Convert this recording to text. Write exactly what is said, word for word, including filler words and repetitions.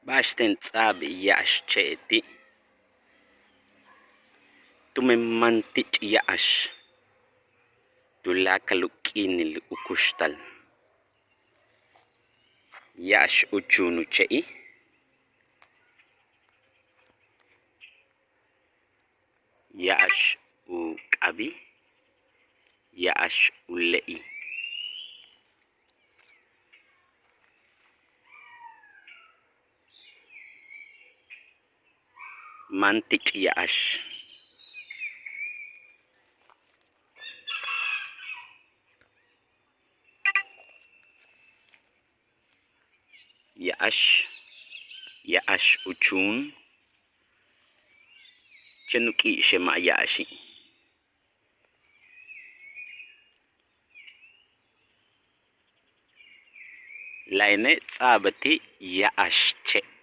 ba'axten ts'a'ab ya'ax che'e' ti', tumen man tich' ya'ax tuláakal u k'iinil u kuxtal. Ya'ax u chuun u che'i', ya'ax u k'abi', ya'ax u le'i'. Man tich' ya'ax. Ya'ax, ya'ax u chuun, chéen u k'i'ixe' ma' ya'axi'. La'ayne' ts'a'ab ti' ya'ax che'.